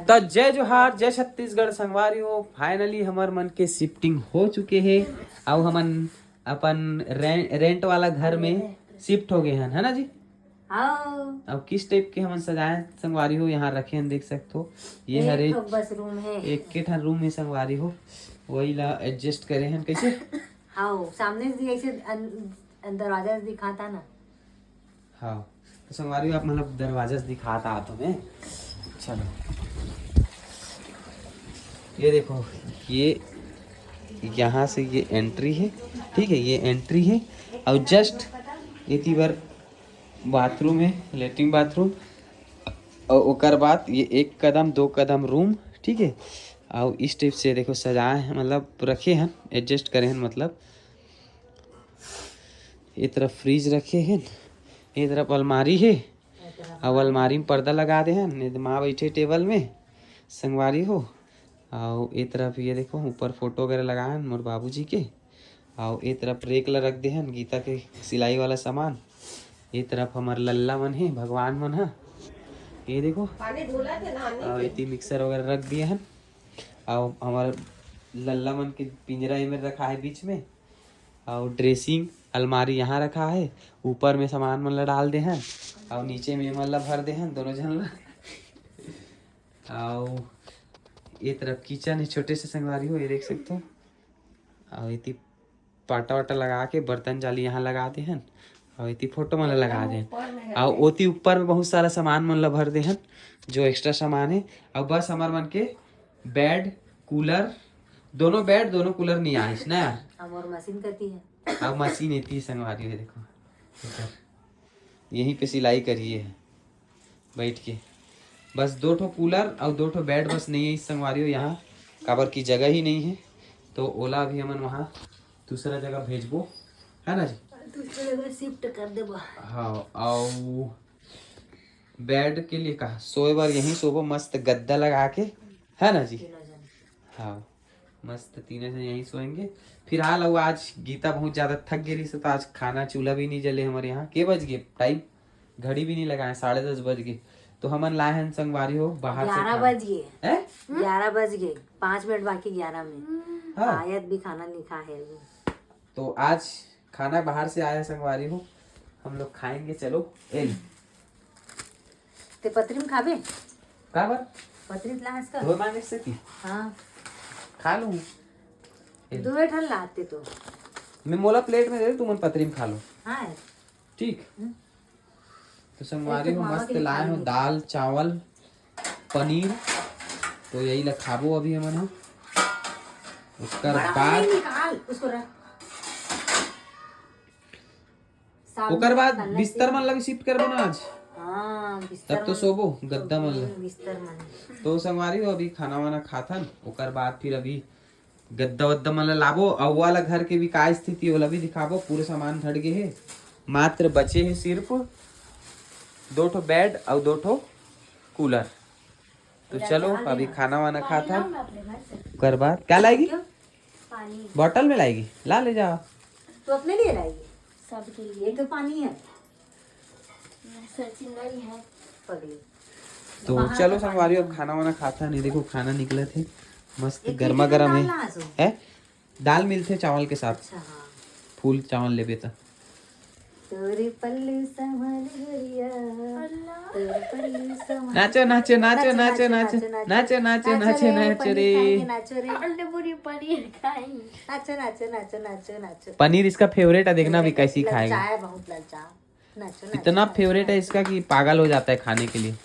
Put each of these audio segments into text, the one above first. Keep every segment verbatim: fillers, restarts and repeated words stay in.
तो जय जोहार, जय छत्तीसगढ़ संगवारी हो। Finally हमर मन के शिफ्टिंग हो चुके हे, अउ हमन अपन रें-, रेंट वाला घर में शिफ्ट हो गए हन, है ना जी? हाँ। अब किस टाइप के हमन सजाए संगवारी हो, यहाँ रखे हन, देख सकत हो। ये एक हरे ठो बस रूम है। एक के ठन रूम में संगवारी हो, वही ला एडजस्ट करे हन। कैसे? हाँ, सामने से ऐसे अन-, अन-, दरवाजा से दिखाता ना। हाँ, तो संगवारी हो, आप मतलब दरवाजा से दिखाता आप हमें। चलो, ये देखो, ये यहाँ से ये एंट्री है, ठीक है, ये एंट्री है। और जस्ट एती बर बाथरूम है, लेटरिन बाथरूम। और ओकर बाद ये एक कदम दो कदम रूम, ठीक है। और इस टाइप से देखो सजाए हैं, मतलब रखे हैं, एडजस्ट करे हैं, मतलब ये तरफ फ्रिज रखे हैं, ये तरफ अलमारी है, और अलमारी में पर्दा लगा दे हैं, नहीं तो माँ बैठे टेबल में संगवारी हो। और ये तरफ ये देखो ऊपर फोटो वगैरह लगा हैं मोर बाबूजी के, और ये तरफ रेक ला रख दे हैं गीता के सिलाई वाला सामान, ये तरफ हमार लल्ला मन है, भगवान मन है, ये देखो। और इतनी मिक्सर वगैरह रख दिए हैं, और हमार लल्ला मन के पिंजरा में रखा है बीच में, और ड्रेसिंग अलमारी यहाँ रखा है, ऊपर में सामान मन ला डाल दे हैं, और नीचे में मन ला भर दे हैं दोनों झन ला। और ये तरफ किचन है, छोटे से संगवारी हो, ये देख सकते हो। और इतनी पाटा वाटा लगा के बर्तन जाली यहाँ लगा दे हैं, और इतनी फोटो मन ला लगा दे हैं। और ओती ऊपर में बहुत सारा सामान मन ला भर दे हैं, जो एक्स्ट्रा सामान है। और बस हमार मन के बेड, कूलर, दोनों बेड, दोनों कूलर नहीं आइस ना यार। अब और मशीन करती है। अब मशीन एती संगवारी है, देखो, एकर यहीं पे सिलाई करिए है बैठ के। बस दो ठो कूलर और दो ठो बेड बस नहीं है इस संगवारी हो यहाँ, काबर की जगह ही नहीं है। तो ओला अभी हमन वहाँ दूसरा जगह भेजबो, है ना जी? दूसरा जगह शिफ्ट कर देबो। हाँ, और बेड के लिए कहा सोए बार यहीं सोबो, मस्त गद्दा लगा के, है ना जी? तीनों जन। हाँ, मस्त तीनों जन यहीं सोएंगे। फिलहाल वो आज गीता बहुत ज्यादा थक गई रही, तो आज खाना चूल्हा भी नहीं जले हमारे यहाँ। के बज गए टाइम? घड़ी भी नहीं लगाए, साढ़े दस बज गए। तो हमन लाए हैं संगवारी हो बाहर से ग्यारह खाना। बज गए। हैं? ग्यारह बज गए, पाँच मिनट बाकी ग्यारह में। हाँ। आयत भी खाना नहीं खा है अभी। तो आज खाना बाहर से आया है संगवारी हो, हम लोग खाएंगे। चलो, एल। ते पतरी में खाबे? का बर? पतरी ला इसका। धोए मांगे से की? हाँ। खा लूँ। एल। दो ठन लाते तो। मैं मोला प्लेट में दे दे, तुमन पतरी में खा लो। हाँ। ठीक। हम्म। तो संगवारी हो, मस्त लाए हो दाल, चावल, पनीर। तो यही ला खाबो अभी हमन ह। ओकर बाद निकाल, उसको रख। ओकर बाद बिस्तर मन ला भी शिफ्ट करबो ना आज। हाँ, बिस्तर तब तो मन। सोबो गद्दा मन ला। बिस्तर मन। तो संगवारी हो, अभी खाना वाना खाथन, ओकर बाद फिर अभी गद्दा वद्दा मन ला लाबो, अउ वाला घर के भी का स्थिति, ओला भी दिखाबो। पूरे सामान धड़ गे हे, मात्र बचे हे सिर्फ दो ठो बेड अउ दो ठो कूलर। तो चलो, अभी खाना वाना खाथन, ओकर बाद क्या लाएगी? क्यों? पानी। बॉटल में लाएगी, ला ले जा। तो अपने लिए लाएगी? सबके लिए। ये तो पानी है। सचिन नहीं है। पगली। तो चलो संगवारी, अब खाना वाना खाथन। नहीं, देखो, खाना निकलत हे, मस्त गर्मा गर्म हे। है, दाल मिलथे चावल के साथ। अच्छा, हाँ। फूल चावल लेबे त। तोरे पल्लू संभल गोरिया, तोरे पल्लू संभल। नाचो, नाचो, नाचो, नाचो, नाचो, नाचो, नाचो रे, नाचो रे। नाचो रे। अंडे पूरी पनीर खाएंगे। नाचो, नाचो, नाचो, नाचो, नाचो। पनीर इसका फेवरेट है, देखना अभी कैसी खाएगा। ललचाया बहुत, ललचा। नाचो, नाचो, इतना नाचो, फेवरेट है नाचो। इसका कि पागल हो जाता है खाने के लिए।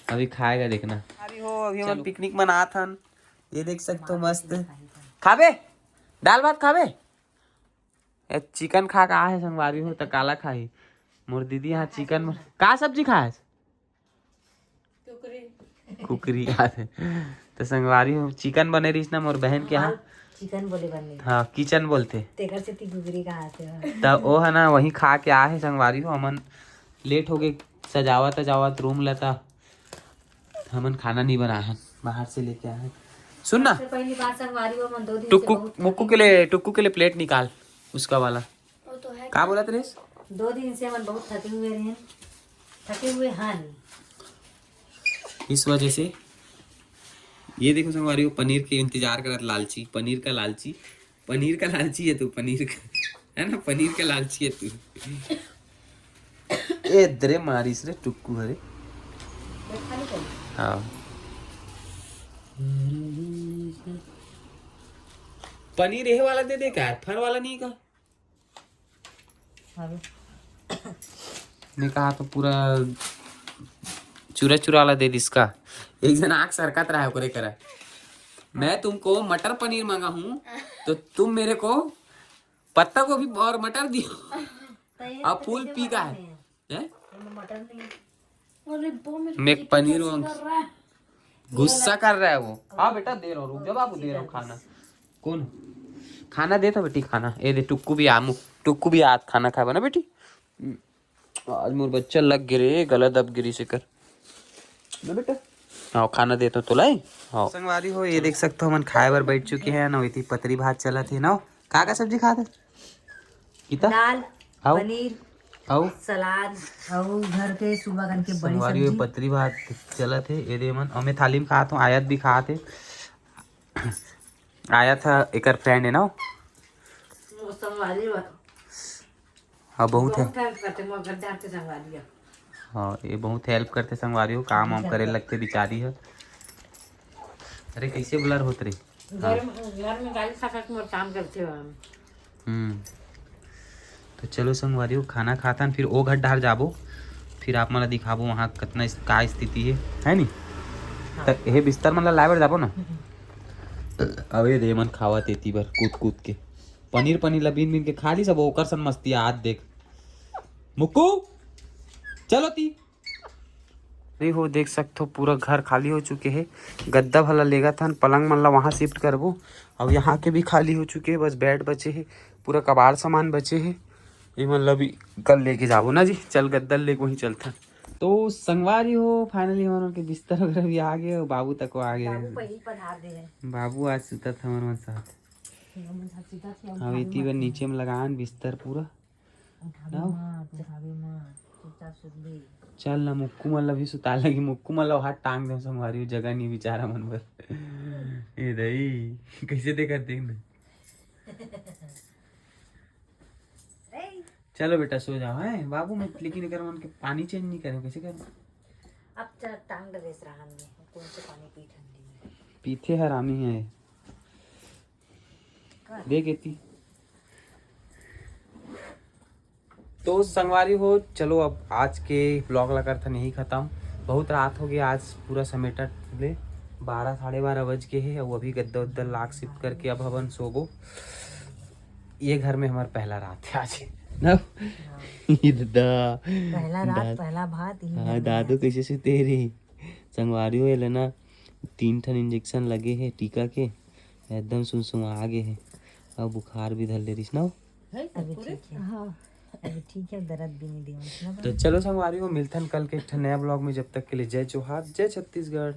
अभी खाएगा, देखना। अभी हो, अभी हम चलो। पिकनिक मनात हन। ये देख सकते हो, मस्त। खाबे? दाल भात खाबे? ए, चिकन खा के आहे संगवारी हो, त काला खाही। मोर दीदी यहाँ चिकन बन-, का सब्जी खाए? कुकरी खात हे। त संगवारी हो, चिकन बने रहिस ना मोर बहन के यहाँ। चिकन बोले बने। हाँ, किचन बोलथे। तेकर से ती कुकरी कहा थे। त ओ है ना, वही खा के आहे संगवारी हो। हमन लेट हो गए सजावत अजावत रूम लता। हमन खाना नहीं बनाए हैं, बाहर से लेके आए हैं। सुन ना, सबसे पहली बात संगवारी हो, मन दो दिन से टुक्कू, बहुत मुक्कू के लिए, टुक्कू के लिए प्लेट निकाल, उसका वाला। वो तो है। का बोलत रहिस? दो दिन से मन बहुत थके हुए रहे, थके हुए हन। इस वजह से ये देखो संगवारी हो, पनीर के इंतजार करत लालची, पनीर का लालची, पनीर का लालची है तू, पनीर का, है ना, पनीर का लालची है तू। ए दरे मारिस रे टुक्कू हरे। हाँ। पनीर ये वाला दे दे का, फर वाला नहीं का? मैं कहा तो पूरा चूरा चूरा वाला दे दिस का। एक जन आँख सरकत रहा है ओकरे करा, "मैं तुमको मटर पनीर मांगा हूँ, तो तुम मेरे को पत्ता गोभी और मटर दियो।" अब फूल पी का है, हैं? मैं पनीर गुस्सा कर रहा है वो। हाँ बेटा, दे रहा हूँ, रुक जा बाबू, दे रहा हूँ खाना। कौन? खाना दे तो बेटी, खाना। ए दे, टुक्कू भी आ, मु-, टुक्कू भी आज खाना खाबा ना बेटी। आज मोर बच्चा लग गे रे, गला दब गे रे, इसे कर। ना बेटा। हाँ, खाना दे तो, तो लाई। हाँ। संगवारी हो, ये देख सकते हो, हमन खाए बर बैठ चुके हैं ना। इतनी पतरी भात चलत हे ना। का का सब्जी खात हे? किता? दाल, अउ? पनीर, अउ? सलाद, अउ घर के सुबह कन के बड़ी संगवारी हो, सब्जी। पतरी भात चलत हे। ये दे मन, अउ मैं थाली में खात हूँ, आयत भी खात हे। आयत ह एकर फ्रेंड है ना। वो संगवारी बा। हाँ, बहुत है। बहुत help करते, मोर घर डाल के संगवारी है। हाँ, ये बहुत हेल्प करते संगवारी हो, काम वाम करे लगते बिचारी है। अरे, कैसे ब्लर होत रे? घर में, घर में गाली खा खा के मोर काम करते हो हम। हम्म। तो चलो संगवारी हो, खाना खाथन, फिर ओ घर डहर जाबो, फिर आप मन ला दिखाबो वहाँ कतना इस-, का स्थिति है, है नी? हाँ। त हे बिस्तर मन ला लाए बर जाबो ना। अब ये दे मन खावत एती बर कूद कूद के। पनीर, पनीर ला बीन बीन के खा ली सब, ओकर सन मस्ती आज देख। मुक्कू, चलो ती। अरे हो, देख सकथो, पूरा घर खाली हो चुके हे। गद्दा भला लेगत हन, पलंग मन ला वहाँ शिफ्ट करबो। अब यहाँ के भी खाली हो चुके हे, बस बेड बचे हे, पूरा कबाड़ सामान बचे हे। ये मन ला भी कल लेके जाबो ना जी। चल गद्दा ले, वहीं चलथन। तो संगवारी हो, finally हमन के बिस्तर वगैरह भी आ गए, बाबू तक आ गए। बाबू पहली पधार दे हे। बाबू आज सुतत हमन मन साथ। हमन साथ सुतत हे, अब इती बर नीचे में लगान बिस्तर पूरा। उठाबे ना? मत, उठाबे मत, चुपचाप सुत ले। चल ना, मुक्कू मन ला भी सुता लगी, मुक्कू मन ला हाथ टांग दे संगवारी हो, जगह नहीं बेचारा मन बर। ए दई, कैसे देखत देख ना। चलो बेटा, सो जाओ, हैं बाबू। मैं लेकिन एकर मन के पानी चेंज नहीं करे, कैसे करूँ? अब चल, टांग डरेस रहा हमने, कौन से पानी पी ठंडी में। पीथे हरामी है। देख एती। तो संगवारी हो, चलो अब आज के ब्लॉग ला करथन यही खत्म। बहुत रात हो गया आज पूरा समेटत ले, बारह, साढ़े बारह बज के हे। अउ अभी गद्दा उद्दा लाग शिफ्ट करके अब हमन सोबो। ये घर में हमार पहला रात है आज ना। हाँ। ये दादा। पहला रात, दाद-, पहला भात, यही हाँ, घर में दादू है। कैसे सुते रही? संगवारी हो, एला ना तीन ठन इंजेक्शन लगे हे टीका के, एकदम सुनसुना गे हे। अउ बुखार भी धर ले रिस ना। अभी ठीक है। हाँ। अभी ठीक है, दर्द भी नहीं देवत ना। तो चलो संगवारी हो, मिलथन कल के एक ठन नया ब्लॉग में। जब तक के लिए जय जोहार, जय छत्तीसगढ़।